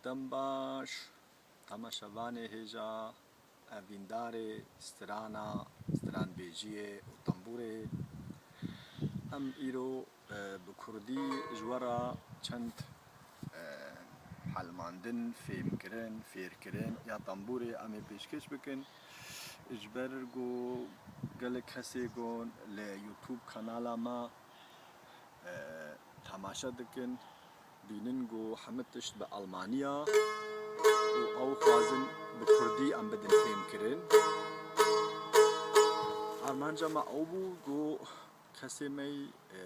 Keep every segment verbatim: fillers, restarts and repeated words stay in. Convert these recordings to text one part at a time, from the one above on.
Dem baş, temaşevanê hêja, evîndarê strana, stranbêjiyê û tembûrê. Em îro, e, bi kurdî ji we re çend, e, helmandin, fêmkirin, fêrkirin ya tembûrê em ê pêşkêş bikin. Ji ber ku gelek kesê ku li YouTube kanala me e, temaşe dikin, bînin ku hemî tişt bi almanî ya û ew xwazin bi kurdî em bidin fêmkirin. Armanca me ew bû ku kesê me, e,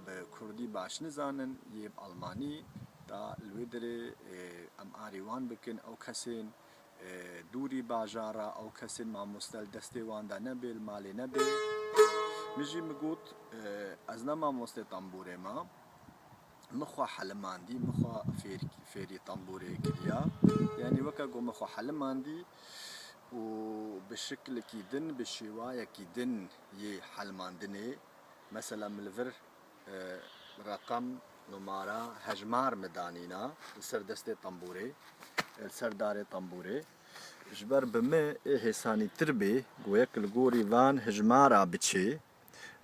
bi kurdî baş nizanin, yê bi almanî, da li wê derê, e, em arê wan bikin, ew kesên e, dûrî bajara, ew kesên mamoste li destê wan de nebê, li malê nebê. Min jî min got, e, ez ne mamostê tembûrê me. Min xwe helimandî, min xwe fêr-, fêrî tembûrê kiriya. Yanî weke ku min xwe helimandî û bi şiklekî din, bi şêwayekî din yê helimandinê, mesela min li vir e, reqem, numara, hejmar min danîna li ser destê tembûrê, li ser darê tembûrê. Ji ber bi min ê hêsanîtir bê ku yek li gorî van hejmara biçê,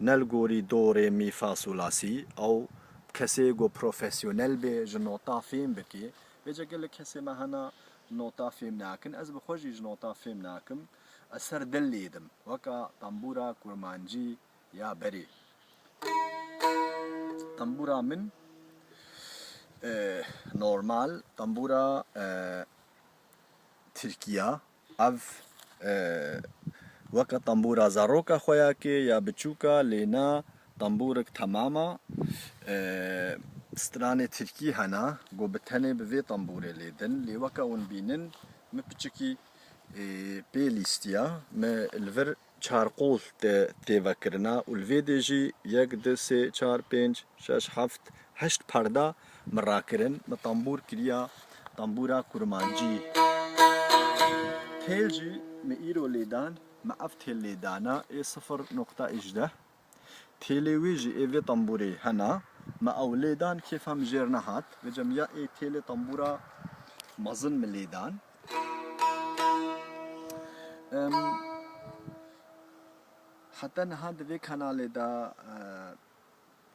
ne li gorî do, rê, mî, fa, sol, la, sî, ew kesê ku profesyonel bê, ji nota fêm bike. Vêce gelek kesê me hene nota fêm nakin. Ez bi xwe jî ji nota fêm nakim. Ez ser dil lêdim. Weka tembûra kurmancî, ya berê. Tembûra min, e, normal, tembûra, e, tirkî ya. Ev, e, weke tembûra zaroka xwe ya kê ya biçûka, lê na tembûrek temam a. E, stranê tirkî hene, ku bi tenê bi vê tembûrê lê din. Lê weke hûn bînin, min piçikî, e, pê lîstiya. Min li vir çar qol te tê vekirina û li vê dê jî yek, du, sê, çar, pênc, şeş, heft, heşt perda min rakirin. Min tembûr kiriya tembûra kurmancî. Têl jî min îro lêdan, min ev têl lêdana ê sifir nokta hejdeh. Têlê wê jî ê vê tembûrê hena. Me ew lê dan, kêfa min jêr nehat. Vêce min ya ê têlê tembûra mezin min lê dan. Em, heta niha di vê kanalê de, e,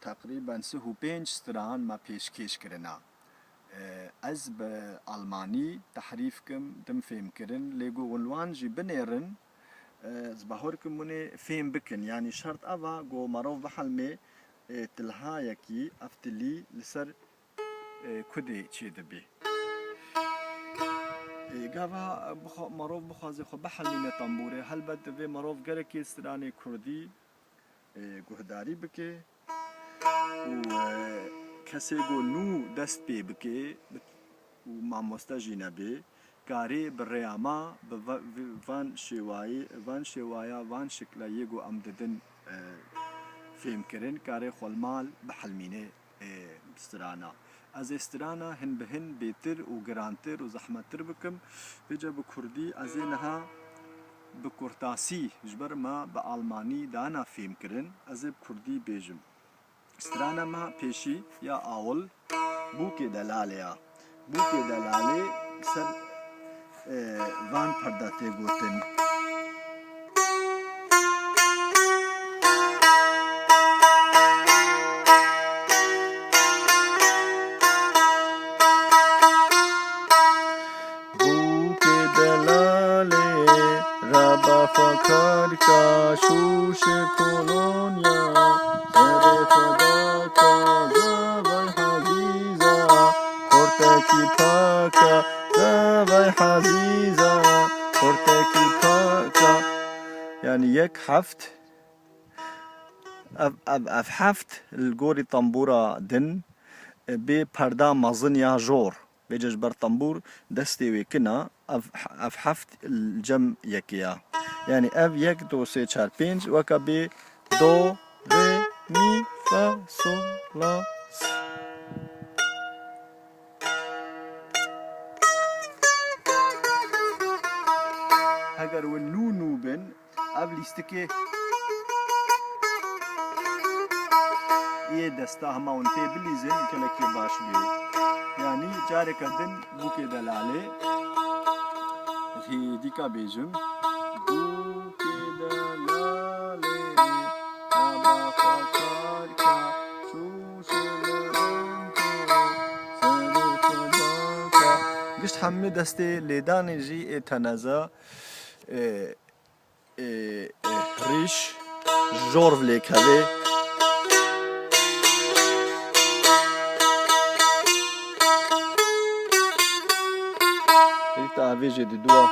teqrîben sih û pênc stran me pêşkêş kirina. E, ez bi almanî tehrîf kim, dim fêm kirin, lê ku hûn li wan jî binêrin, e, ez bahor kim hûn ê fêm bikin. Yanî şert ev a ku merov bihelmê, e, tilhayekî, ev tilî li ser, e, kudê çêdibê. E, gava bixwa-, merov bixwaze xwe bihelmîne tembûrê, helbet divê merov gerekê stranê kurdî, e, guhdarî bike û, e, kesê ku nû dest pê bike bi-, û mamoste jî nebê, karê bi rêya me, bi va-, vi-, van şêwayê, van şêwaya, van şikla yê ku em didin, e, fêmkirin, karê xwe li mal bihelmîne, e, strana. Ez ê strana hin bi hin bêtir û girantir û zehmettir bikim. Vêce bi kurdî ez ê niha bi kurtasî, ji ber me bi almanî dana fêmkirin, ez ê bi kurdî bêjim. Strana me pêşî ya awil, Bûkê Delalê ya. Bûkê Delalê ser, e, van perda tê gotin. Bûkê Delalê, reba xwe kar ka, şûşê Polonya, serê xwe daka, zavay hazîza, xortekî paka, zavay hazîza, xortekî paka. Yanî yek heft, ev, ev, ev heft li gorî tembûra din, e, bê perda mezin ya jor. Vêce ji ber tembûr destê wê kin a, ev, ev heft li cem yekê ya. Yanî ev yek, do, sê, çar, pênc, weke bê do, rê, mî, fa, sol, la, si. Heger win nû nû bin, ev lîstikê Yê desta hema hûn tê bilîzin, gelekî baş bû. Yanî careke din bûkê delalê. Hêdîka bêjim. Bûkê delalê, aba xwe kar ke, şûşe li rento, serê xwe dake. Gişt hemî destê lêdanê jî ê teneza, ê, ê, ê, rîş, jorv lêkevê. Rîta avê jê diduwa.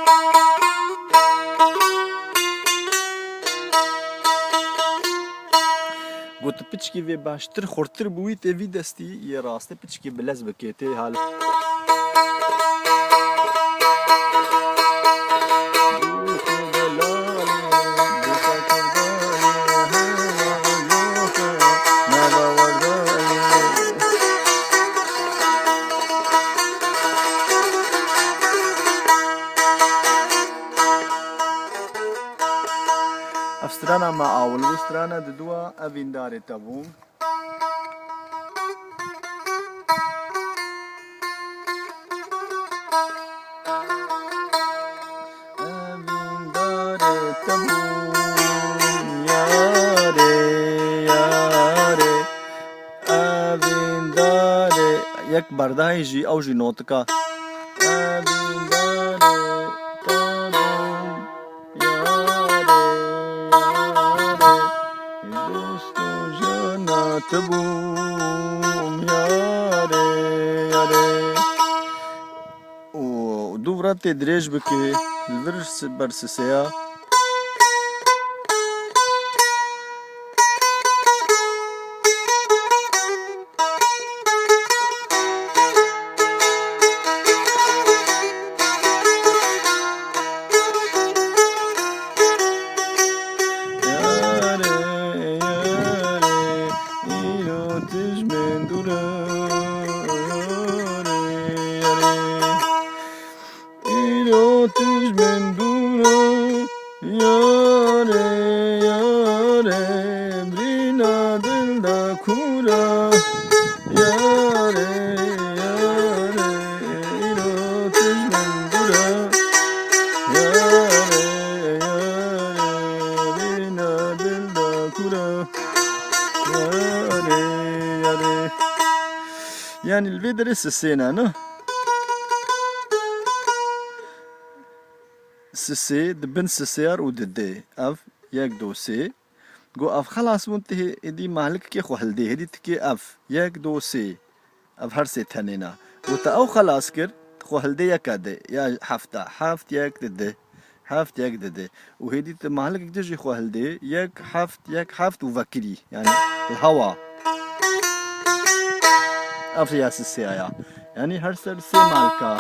Got piçkî vê baştir, xurtir bûyî tê vî destî yê rastê piçkî bilez bikê tê hal. Ev strana me awil bû, strana diduwa ev îndarê te bû. Evîndarê te bûm, yarê, yarê. Evîndarê. Yek berdayî jî, ew jî notika. Evîndarê te bûm, yarê, yarê. Dost û jana te bûm, yarê, yarê. Û dûvra tê dirêj bike, li vir si-, ber siseya. Yarê, yarê, îro tij min dûr e. Yarê, yarê. Îro tij min dûr e, yarê, yarê, birîna dil de kûr e. Yarê, yarê, îro tij min dûr e, yarê, yarê, birîna dil de kûr e. Yarê, yarê. Yanî li vê derê sisêne, ne? Sisê, di bin sisêyar û didê. Ev, yek, do, sê. Go ev xelas bûn, ti hê-, hêdî malikekê xwe hildê. Hêdî tikê ev, yek, do, sê. Ev her sê tenê ne. Go te ew xelas kir, xwe hildê yeke di. Ya hefta, heft, yek, didi. Heft, yek, didi. Û hêdî tu malikek di jî xwe hildê, yek, heft, yek, heft û vekirî. Yanî li hewa. Ev ya sisêya ya. Yanî her ser sê malka.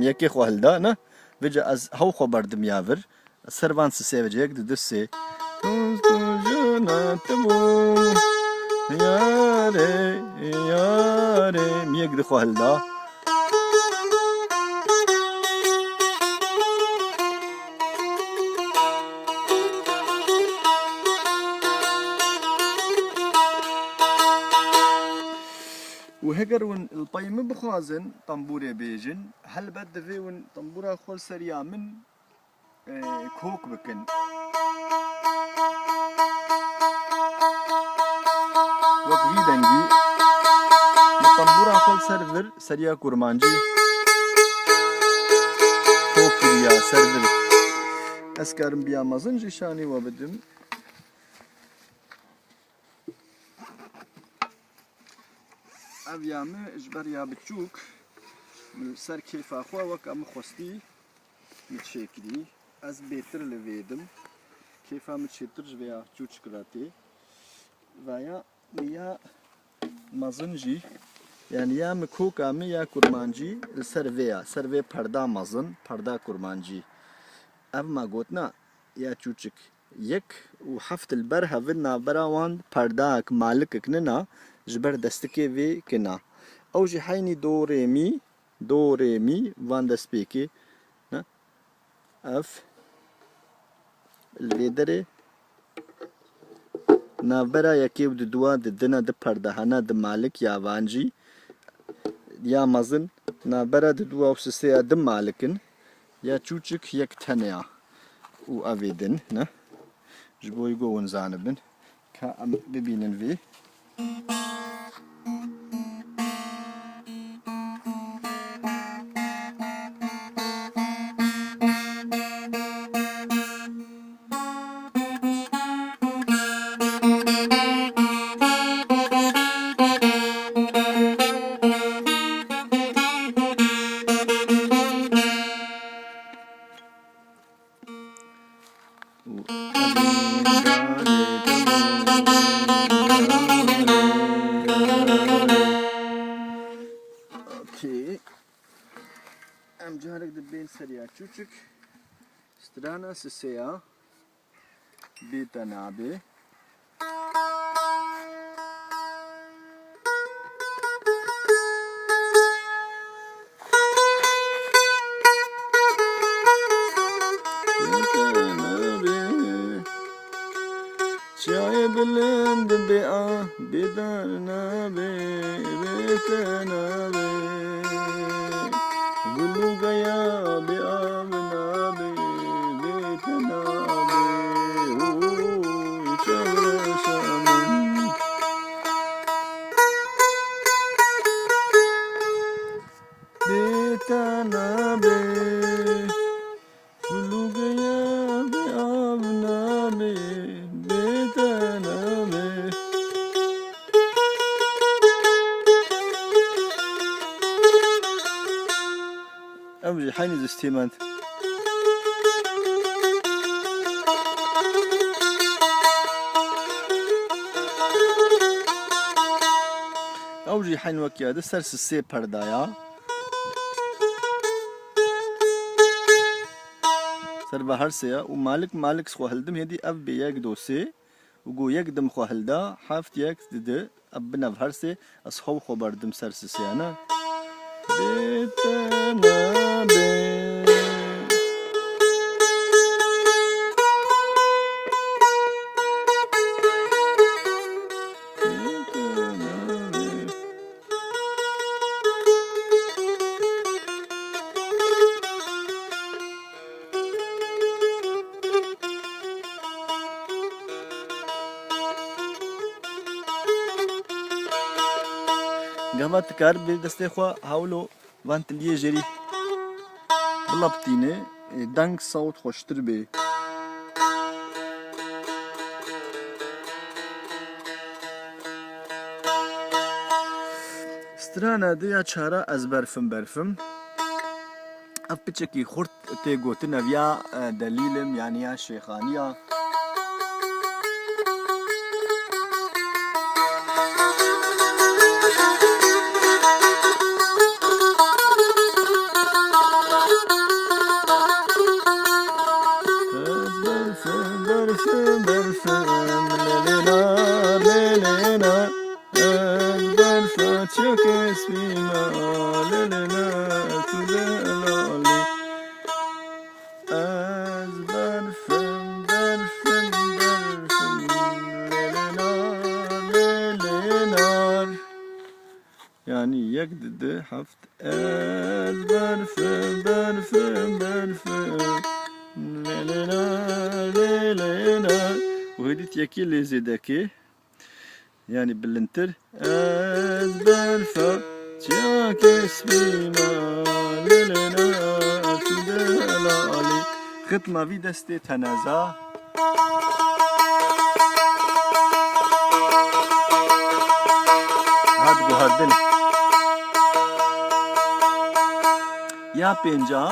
Yekê xwe hilda, ne? Vêca ez hew xwe berdim ya vir. Ser van sisê vêca yek, du, du, sê. Dost û jina te bû. Yarê, yarê. Yek di xwe hilda. Û heger hûn li pey min bixwazin tembûrê bêjin, helbet divê hûn tembûra xwe li ser ya min, e, kok bikin. Wek vî dengî, min tembûra xwe li ser vir, ser ya kurmancî kok kiriya, ser vir. Ez karim bi ya mezin jî şanî we bidim. Ev ya min ji ber ya biçûk, min li ser kêfa xwe weke min xwestî, min çêkirî. Ez bêtir li vê dim. Kêfa min çêtir ji vê ya çûçik re tê. Ve ya min ya mezin jî, yanî ya min koka min ya kurmancî li ser vê ya, ser vê perda mezin, perda kurmancî. Ev me gotina ya çûçik. Yek û heft li ber hev in, navbera wan perdayek, malikek nina, ji ber destikê vê kina. Ew jî heynî do, rê, mî, do, rê, mî, van destpêkê, ne? Ev, Li vê derê navbera yekê û di dua di dina di perde hene, di malik ya van jî ya mezin, navbera di dua û sisê ya di malik in, ya çûçik yek tene ya. Û evê din, ne? Ji bo ku hûn zanibin. Ka em bibînin vê. Okey. Em carek dibên ser ya çûçik. Strana sisê ya. Bê te nabê. Çiyayê bilind bê a, bê dar nabê, bê te nabê. Gul û geya bê av nabê, bê te nabê. Oy, çavreşa min. Bê te nabê. Gul û geya bê av nabê, bê te nabê. Ew jî heynî zistî mend. Ew jî heyn wek ya di ser sisê perdaya. Ser ve her sê ya û malik malik xwe hildim hêdî ev bê yek do sê û go yek dim xwe hilda heft yek di di ev binev her sê ez hew xwe berdim ser sisê ya ne. Bê te nabê. Gava tu kar bê destê xwe hawlo van tiliyê jêrî bilaptîne, e, deng sawt xweştir bê. Strana di ya çara ez berfim berfim. Ev piçekî xurt tê gotin, ev ya, e, delîl im, yanî ya şêxaniya. Ez berfim, berfim, berfim, lê lê na, lê lê na. Ez berfa çiyakê spî me, lê lê lê, tu delalî. Ez berfim, berfim, berfim, lê lê na, lê lê nar. Yanî yek, di, di, heft. Ez berfim, berfim, berfim, lê lê na, lê lê na. Û hêdî yekî lê zêdekê. Yanî bilindtir. Ez berfa çiyakê spî me, lê lê na, tu delalî. Xitma vî destê teneza. Hat guhardin. Ya pênca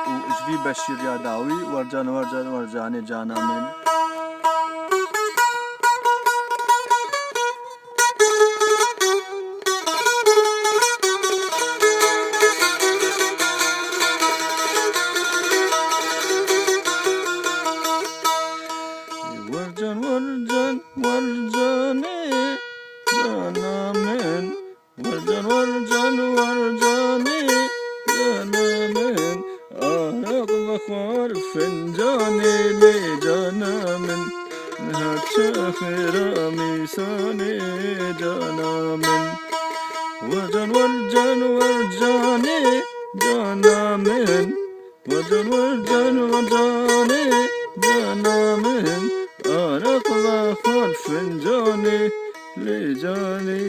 û ji vî beşî ya dawî, Wercan, Wercan, Wercanê cana min. Wercan, Wercan, Wercanê cana min. Wercan, Wercan, Wercanê cana min. Araq vexwar fincanê lê cana Xêra mîsanê cana min. Wercan, wercan, wercanê cana min. Wercan, wercan, wercanê cana min. Araq vexwar fincanê lê canê.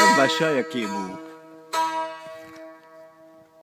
Ev beşa yekê bû.